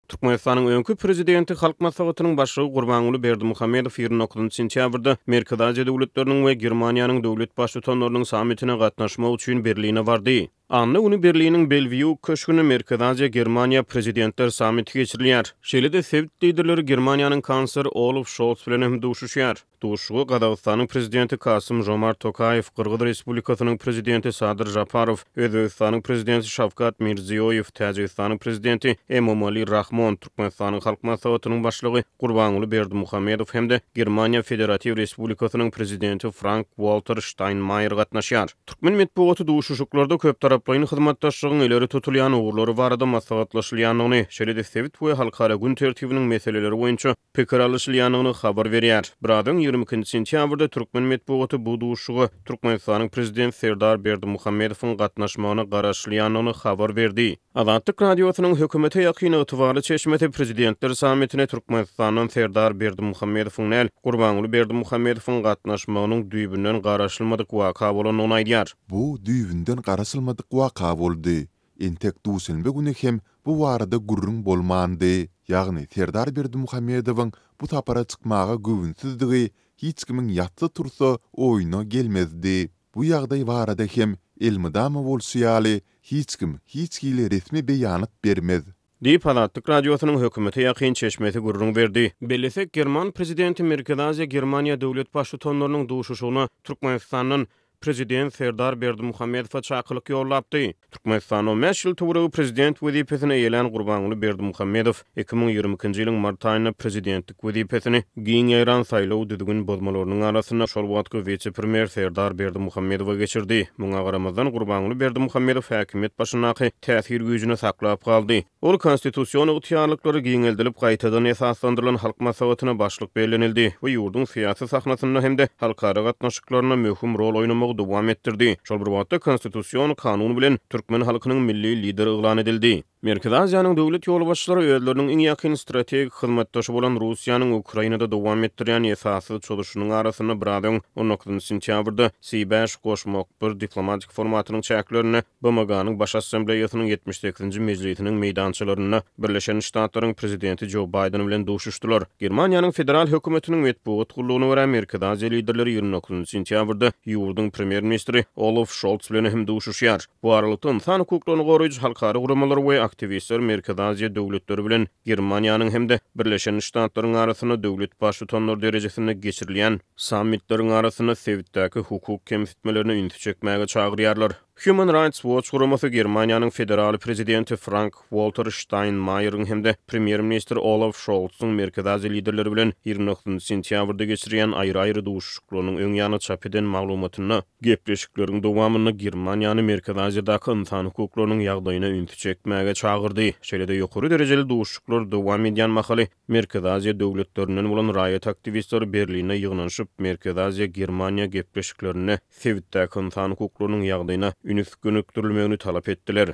Türkmenistanyň öňki prezidenti, Halk Maslahatynyň Başlygy Gurbanguly Berdimuhamedow 29 sentýabrda Merkezi Aziýa döwletleriniň we Germaniýanyň döwlet Baştutanlarynyň sammitine gatnaşmak üçin Berline bardy. Anna güni Berliniň Belwýu köşgünde Merkezi Aziýa-Germaniýa Prezidentler sammiti geçirilýär. Şeýle-de sebit liderleri Germaniýanyň kansleri Olaf Şolz bilen hem duşuşýar. Duşuşyga Gazagystanyň Prezidenti Kasym-Žomart Tokaýew, Gyrgyz Respublikasynyň Prezidenti Sadyr Žaparow, Özbegistanyň Prezidenti Şawkat Mirziýoýew, Täjigistanyň Prezidenti Emomali Rahmon, Türkmenistanyň Halk Maslahatynyň Başlygy Gurbanguly Berdimuhamedow hem-de Germaniýa Federatiw Respublikasynyň Prezidenti Frank-Walter Ştaýnmaýer gatnaşýar. Türkmen metbugaty duşuşyklarda köptaraplaýyn hyzmatdaşlygyň ileri tutulýan ugurlary barada maslahatlaşylýandygyny, şeýle-de sebit we halkara gün tertibiniň meseleleri boýunça pikir alyşylýandygyny habar berýär. Biraz öň, 22 nji sentýabrda türkmen metbugaty bu duşuşyga Türkmenistanyň Prezidenti Serdar Berdimuhamedowyň gatnaşmagyna garaşylýandygyny habar berdi. Azatlyk Radiosynyň hökümete ýakyn ygtybarly çeşmesi Prezidentler sammitine Türkmenistandan Serdar Berdimuhamedowyň däl, Gurbanguly Berdimuhamedowyň gatnaşmagynyň düýbünden garaşylmadyk waka bolandygyny aýdýar. Bu düýbünden garaşylmadyk waka boldy. Entek duşenbe güni hem bu barada gürrüň bolmandy. Ýagny Serdar Berdimuhamedowyň bu sapara çykmaga göwünsizdigi hiç kimiň ýatsa-tursa oýuna gelmezdi. Bu ýagdaý barada hem, elmydama bolşy ýaly, hiç kim hiç hili resmi beýanat bermez. Diýip, Azatlyk Radiosynyň hökümete ýakyn çeşmesi gürrüň berdi. Bellesek, german prezidenti Merkezi Aziýa-Germaniýa döwlet Baştutanlarynyň duşuşygyna Türkmenistandan prezident Serdar Berdimuhamedowa çakylyk ýollapdy. Türkmenistanda on bäş ýyl töweregi prezident wezipesini eýelän Gurbanguly Berdimuhamedow 2022-nji ýylyň mart aýynda prezidentlik wezipesini giň ýaýran saýlaw düzgün bozmalarynyň arasynda şol wagtky wise-premýer Serdar Berdimuhamedowa geçirdi. Muňa garamazdan, Gurbanguly Berdimuhamedow häkimiýet başyndaky täsir güýjüni saklap galdy. Ol konstitusion ygtyýarlyklary giňeldilip gaýtadan esaslandyrylan Halk Maslahatyna başlyk bellenildi we ýurduň syýasy sahnasynda hem-de halkara gatnaşyklarynda möhüm rol oýnamagy dowam etdirdi. Şol bir wagtda Konstitusion kanun bilen türkmen halkynyň Milli Lideri yglan edildi. Merkezi Aziýanyň döwlet ýolbaşçylary özleriniň iň ýakyn strategik hyzmatdaşy bolan Russiýanyň Ukrainada dowam etdirýän esassyz çozuşynyň arasynda biraz öň, on dokuzynjy sentýabrda C bäş goşmak bir diplomatik formatynyň çäklerinde BMG-niň Baş Assambleýasynyň 78-nji mejlisiniň meýdançalarynda Birleşen Ştatlaryň Prezidenti Jo Baýden bilen duşuşdylar. Germaniýanyň federal hökümetiniň metbugat gullugyna görä, Merkezi Aziýa liderleri 29-njy sentýabrda ýurduň premýer-ministri Olaf Şolz bilen hem duşuşýar. Bu aralykda, ynsan hukuklaryny goraýjy halkara guramalar we aktiwistler Merkezi Aziýa döwletleri bilen Germaniýanyň hem-de Birleşen Ştatlaryň arasynda döwlet Baştutanlary derejesinde geçirilýän sammitleriň arasynda sebitdäki hukuk kemsitmelerine ünsi çekmäge çagyrýarlar. Human Rights Watch guramasy Germaniýanyň federal prezidenti Frank-Walter Ştaýnmaýeriň hem-de premýer-ministr Olaf Şoltsyň Merkezi Aziýa liderleri bilen 29 sentýabrda geçirýän aýry-aýry duşuşyklarynyň öň ýany çap eden maglumatynda, gepleşikleriň dowamynda Germaniýany Merkezi Aziýadaky ynsan hukuklarynyň ýagdaýyna ünsi çekmäge çagyrdy. Şeýle-de ýokary derejeli duşuşyklar dowam edýän mahaly Merkezi Aziýa döwletlerinden bolan raýat aktiwistleri Berlinde ýygnanyşyp, Merkezi Aziýa-Germaniýa gepleşiklerinde sebitdäki ynsan hukuklarynyň ýagdaýyna ünüs gönükdirilmegini talap etdiler.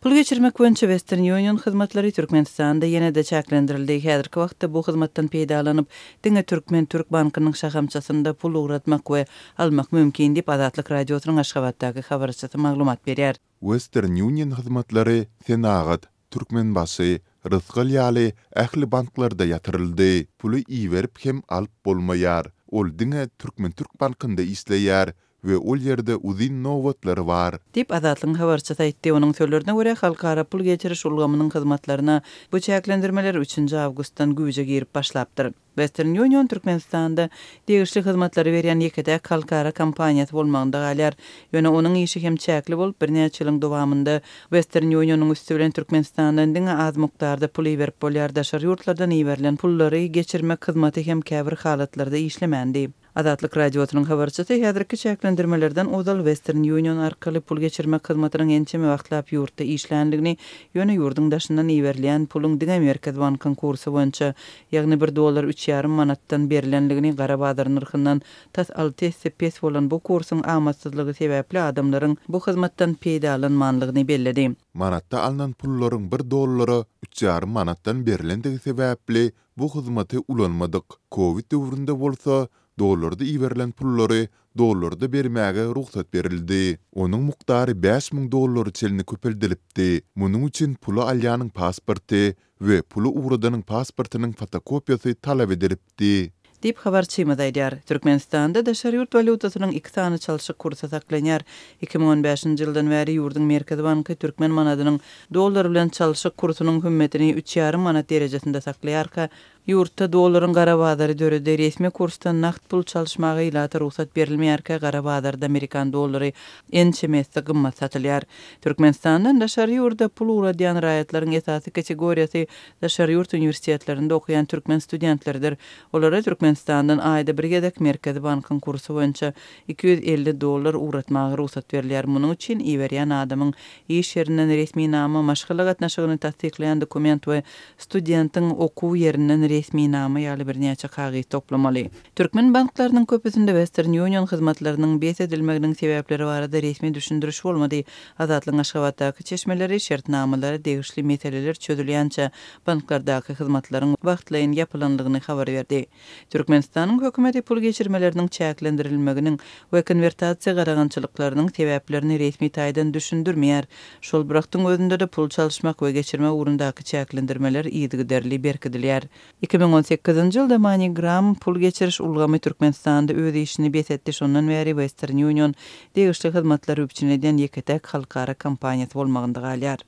Pul geçirmek boýunça Western Union hyzmatlary Türkmenistanda ýene-de çäklendirildi. Häzirki wagtda bu hyzmatdan peýdalanyp, diňe Türkmen-Türk bankynyň şahamçasynda pul ugratmak we almak mümkin diýip, Azatlyk Radiosynyň Aşgabatdaky habarçysy maglumat berýär. Western Union hyzmatlary Senagat, Türkmenbaşy, Rysgal ýaly ähli banklarda ýatyryldy. Puly iberip hem alyp bolmaýar. Ol diňe Türkmen-Türk bankynda işleýär we ol ýerde uzyn nobatlar bar. Diýip, Azatlygyň habarçysy aýtdy. Onuň sözlerine görä, halkara pul geçiriş ulgamynyň hyzmatlaryna bu çäklendirmeler üçünji awgustdan güýje girip başlapdyr. Western Union Türkmenistanda degişli hyzmatlary berýän ýeke-täk halkara kompaniýasy bolmagynda galýar. Ýöne onuň işi hem çäkli bolup, birnäçe ýylyň dowamynda Western Union-yň üsti bilen Türkmenistandan diňe az mukdarda pul iberip bolýar, daşary ýurtlardan iberilen pullary geçirmek hyzmaty hem käbir halatlarda işlemändi. Azatlyk Radiosynyň habarçysy häzirki çäklendirmelerden ozal Western Union arkaly pul geçirmek hyzmatynyň ençeme wagtlap ýurtda işländigini, ýöne ýurduň daşyndan iberilýän puluň diňe Merkezi bankyň kursy boýunça, ýagny bir dollar üç ýarym manatdan berlendigini, gara bazar nyrhyndan tas alty esse pes bolan bu kursuň amatsyzlygy sebäpli adamlaryň bu hyzmatdan peýdalanmanlygyny belledi. Manatda alnan pullaryň bir dollara üç ýarym manatdan berlendigi sebäpli bu hyzmaty ulanmadyk. Kowid döwründe bolsa, dollarda iberilen pullary dollarda bermäge rugsat berildi. Onuň mukdary 5000 dollara çenli köpeldilipdi. Munuň üçin puly alýanyň pasporty we puly ugradanyň pasportynyň fotokopiýasy talap edilipdi. Diýip, habarçymyz aýdýar. Türkmenistanda daşary ýurt walýutasynyň iki sany çalşyk kursy saklanýar. 2015-nji ýyldan bäri ýurduň Merkezi banky türkmen manadynyň dollar bilen çalşyk kursunyň hümmetini üç ýarym manat derejesinde saklaýarka, ýurtda dollaryň gara bazary döredi. Resmi kursdan nagt pul çalyşmaga ilata rugsat berilmeýärkä, gara bazarda amerikan dollary ençeme esse gymmat satylýar. Türkmenistandan daşary ýurda pul ugradýan raýatlaryň esasy kategoriýasy daşary ýurt uniwersitetlerinde okaýan türkmen studentleridir. Olara Türkmenistandan aýda bir gezek Merkezi bankyň kursy boýunça 250 dollar ugratmaga rugsat berilýär. Munuň üçin iberýän adamyň iş ýerinden resminama, maşgala gatnaşygyny tassyklaýan dokument we studentiň okuw ýerinden resminama ýaly birnäçe kagyz toplamaly. Türkmen banklarynyň köpüsinde Western Union hyzmatlarynyň bes edilmeginiň sebäpleri barada resmi düşündiriş bolmady. Azatlygyň Aşgabatdaky çeşmeleri şertnamalara degişli meseleler çözülýänçä banklardaky hyzmatlaryň wagtlaýyn ýapylandygyny habar berdi. Türkmenistanyň hökümeti pul geçirmeleriniň çäklendirilmeginiň we konwertasiýa gadagançylyklarynyň sebäplerini resmi taýdan düşündirmeýär. Şol bir wagtyň özünde-de pul çalyşmak we geçirmek ugrundaky çäklendirmeler yzygiderli berkidilýär. 2018-nji ýylda MoneyGram pul geçiriş ulgamy Türkmenistanda öz işini bes etdi, şondan bäri Western Union degişli hyzmatlary üpjün edýän ýeke-täk halkara kompaniýasy bolmagynda galýar.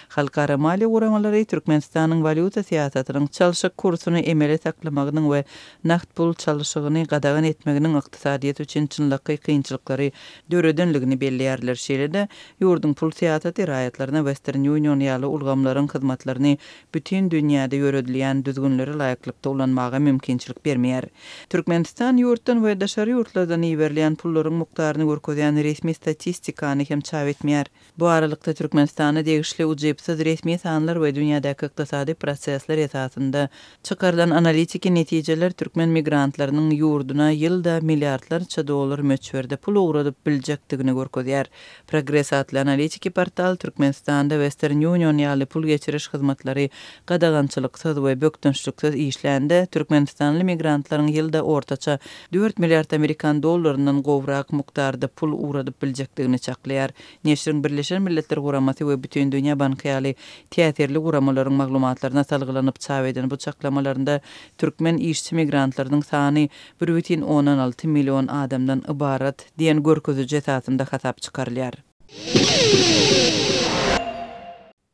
Halkara maliýe guramalary Türkmenistanyň walýuta syýasatynyň çalşyk kursuny emeli saklamagynyň we nagt pul çalşygyny gadagan etmeginiň ykdysadyýet üçin çynlakaý kynçylyklary döredenligini belleýärler. Şeýle-de, ýurduň pul syýasaty raýatlaryna Western Union ýaly ulgamlaryň hyzmatlaryny bütin dünýäde ýöredilýän düzgünlere laýyklykda ulanmaga mümkinçilik bermeýär. Türkmenistan ýurtdan we daşary ýurtlardan iberilýän pullaryň mukdaryny görkezýän resmi statistikany hem çap etmeýär. Bu aralykda, Türkmenistana degişli ujypsyz resmi sanlar we dünýädäki ykdysady prosesler esasynda çykarylan analitiki netijeler türkmen migrantlarynyň ýurduna ýylda milliardlarça dollar möçberde pul ugradyp biljekdigini görkezýär. Progres atly analitiki portal Türkmenistanda Western Union ýaly pul geçiriş hyzmatlary gadagançylyksyz we bökdençliksiz işlände, türkmenistanly migrantlaryň ýylda ortaça dört milliard amerikan dollaryndan gowrak mukdarda pul ugradyp biljekdigini çaklaýar. Neşiriň Birleşen Milletler Guramasy we Bütindünýä banky ýaly täsirli guramalaryň maglumatlaryna salgylanyp çap eden bu çaklamalarynda türkmen işçi migrantlarynyň sany bir bütin ondan alty million adamdan ybarat diýen görkeziji esasynda hasap çykarylýar.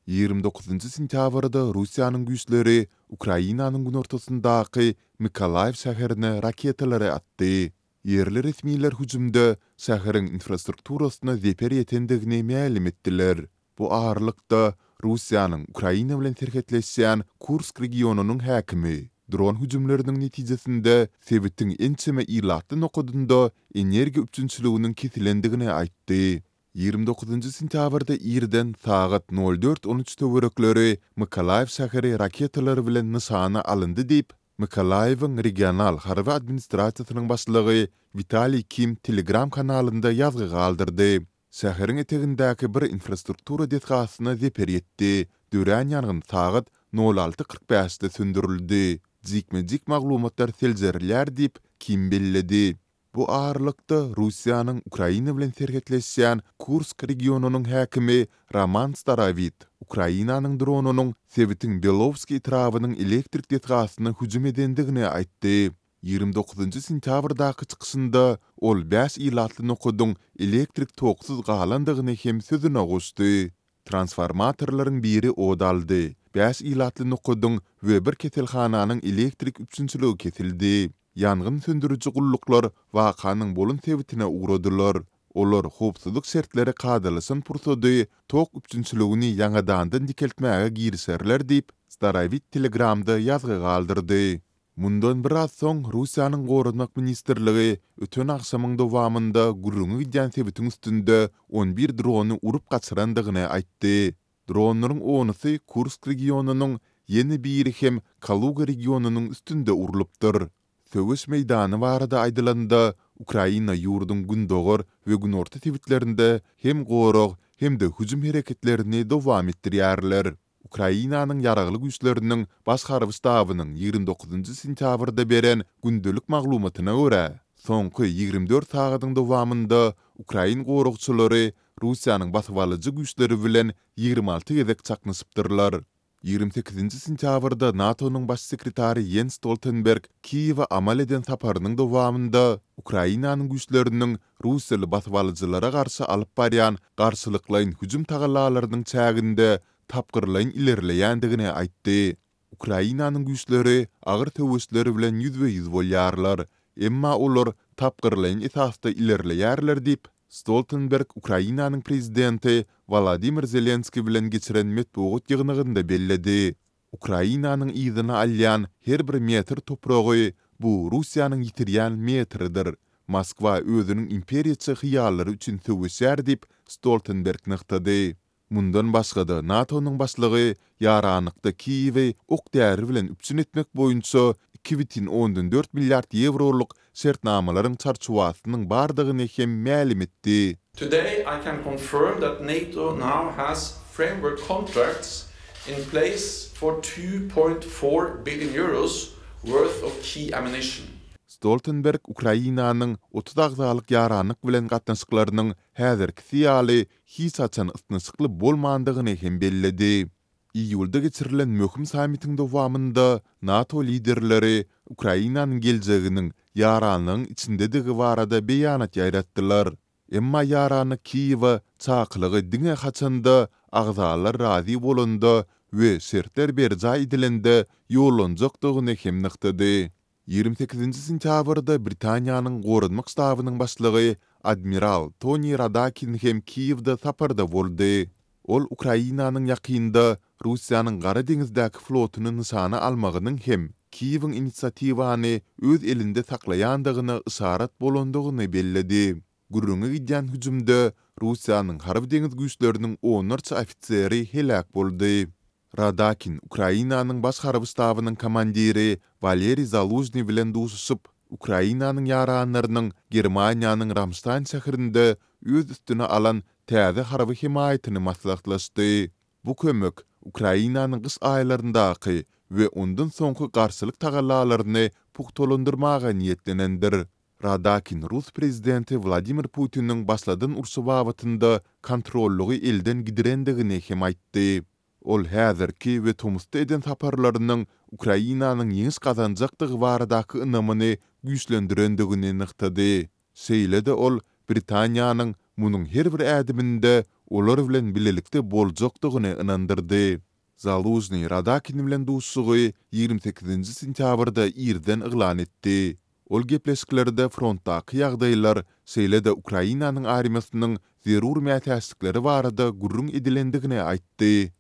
29 sentýabrda Russiýanyň güýçleri Ukrainanyň günortasyndaky Mykolaýiw şäherine raketalary atdy. Ýerli resmiler hüjümde şäheriň infrastrukturasyna zeper ýetendigini mälim etdiler. Bu aralykda, Russiýanyň Ukraina bilen serhetleşýän Kursk regionynyň häkimi dron hüjümleriniň netijesinde sebitiň ençeme ilatly nokadynda energiýa üpjünçiliginiň kesilendigini aýtdy. 29 sentýabrda irden sagat nol dört on üç töwerekleri Mykolaýiw şäheri raketalar bilen nyşana alyndy diýip, Mykolaýiwiň regional harby administrasiýasynyň başlygy Witaliý Kim Telegram kanalynda ýazgy galdyrdy. Şäheriň etegindäki bir infrastruktura desgasyna zeper ýetdi. Dörän ýangyn sagat nol alty 45 bäşde söndürildi. Jikme-jik maglumatlar seljerilýär diýip, Kim belledi. Bu aralykda, Russiýanyň Ukraina bilen serhetleşýän Kursk regionynyň häkimi Roman Starowit Ukrainanyň dronynyň sebitiň Belowskiý etrabynyň elektrik desgasyna hüjüm edendigini aýtdy. 29 sentýabrdaky çykyşynda ol bäş ilatly nokadyň elektrik toksuz galandygyny hem sözüne goşdy. Transformatorlaryň biri ot aldy, bäş ilatly nokadyň we bir keselhananyň elektrik üpjünçiligi kesildi. Ýangyn söndüriji gulluklar wakanyň bolan sebitine ugradylar. Olar howpsuzlyk şertleri kadalaşan pursady tok üpjünçiligini ýaňadandan dikeltmäge girişerler diýip, Starowit Telegramda ýazgy galdyrdy. Mundan biraz soň Russiýanyň Goranmak ministrligi öten agşamyň dowamynda gürrüňi gidýän sebitiň üstünde on bir drony urup gaçyrandygyny aýtdy. Dronlaryň onusy Kursk regionynyň, ýene biri hem Kaluga regionynyň üstünde urlupdyr. Söweş meýdany barada aýdylanda, Ukraina ýurduň gündogar we günorta sebitlerinde hem gorag, hem-de hüjüm hereketlerini dowam etdirýärler. Ukrainanyň Ýaragly Güýçleriniň Baş harby ştabynyň 29 sentýabrda beren gündelik maglumatyna görä. Soňky 24 sagadyň dowamynda ukrain goragçylary Russiýanyň basybalyjy güýçleri bilen 26 gezek çaknyşypdyrlar. 28-nji sentýabrda NATO-nyň Baş sekretary Ýens Stoltenberg Kiýewe amal eden saparynyň dowamynda Ukrainanyň güýçleriniň russiýaly basybalyjylara garşy alyp barýan garşylyklaýyn hüjüm tagallalarynyň çäginde tapgyrlaýyn ilerleýändigini aýtdy. Ukrainanyň güýçleri agyr söweşler bilen ýüzbe-ýüz bolýarlar, emma olar tapgyrlaýyn esasda ilerleýärler diýip, Stoltenberg Ukrainanyň prezidenti Wolodymyr Zelenskiý bilen geçiren metbugat ýygnagynda belledi. Ukrainanyň yzyna alýan her bir metr topragy bu Russiýanyň ýitirýän metridir. Moskwa özüniň imperiýaçy hyýallary üçin söweşýär diýip, Stoltenberg nygtady. Mundan başga-da, NATO-nyň başlygy ýaranlykda Kiýewi ok-däri bilen üpjün etmek boýunça 2,4 milliard ýewrolyk şertnamalaryň çarçuwasynyň bardygyny hem mälim etdi. Today I can confirm that NATO now has framework contracts in place for 2.4 billion euros worth of key ammunition. Stoltenberg Ukrainanyň 30 agzalyk ýaranlyk bilen gatnaşyklarynyň häzirkisi ýaly hiç haçan ysnyşykly bolmandygyny hem belledi. Iýulda geçirilen möhüm sammitiň dowamynda NATO liderleri Ukrainanyň geljeginiň ýaranlygyň içindedigi barada beýanat ýaýratdylar. Emma ýaranlyk Kiýewe çakylygy diňe haçanda agzalar razy bolanda we şertler berjaý edilende ýollanjakdygyny hem nygtady. 28-nji sentýabrda Britaniýanyň Goranmak ştabynyň başlygy admiral Toni Radakin hem Kiýewde saparda boldy. Ol Ukrainanyň ýakynda Russiýanyň Gara deňizdäki flotuny nyşana almagynyň hem Kiýewiň inisiatiwany öz elinde saklaýandygyna yşarat bolandygyny belledi. Gürrüňi gidýän hüjümde Russiýanyň harby-deňiz güýçleriniň onlarça ofiseri heläk boldy. Radakin Ukrainanyň Baş harby ştabynyň komandiri Waleriý Zalužnyý bilen duşuşyp, Ukrainanyň ýaranlarynyň Germaniýanyň Ramştaýn şäherinde öz üstüne alan täze harby hemaýatyny maslahatlaşdy. Bu kömek Ukrainanyň gyş aýlaryndaky we ondan soňky garşylyk tagallalaryny pugtalandyrmaga niýetlenendir. Radakin rus prezidenti Wladimir Putiniň başladan urşy babatynda kontrollygy elden gidirendigini hem aýtdy. Ol häzirki we tomusda eden saparlarynyň Ukrainanyň ýeňiş gazanjakdygy baradaky ynamyny güýçlendirendigini nygtady. Şeýle-de ol Britaniýanyň munuň her bir ädiminde olar bilen bilelikde boljakdygyny ynandyrdy. Zalužnyý Radakin bilen duşuşygy 28-nji sentýabrda irden yglan etdi. Ol gepleşiklerde frontdaky ýagdaýlar, şeýle-de Ukrainanyň armiýasynyň zerur mätäçlikleri barada gürrüň edilendigini aýtdy.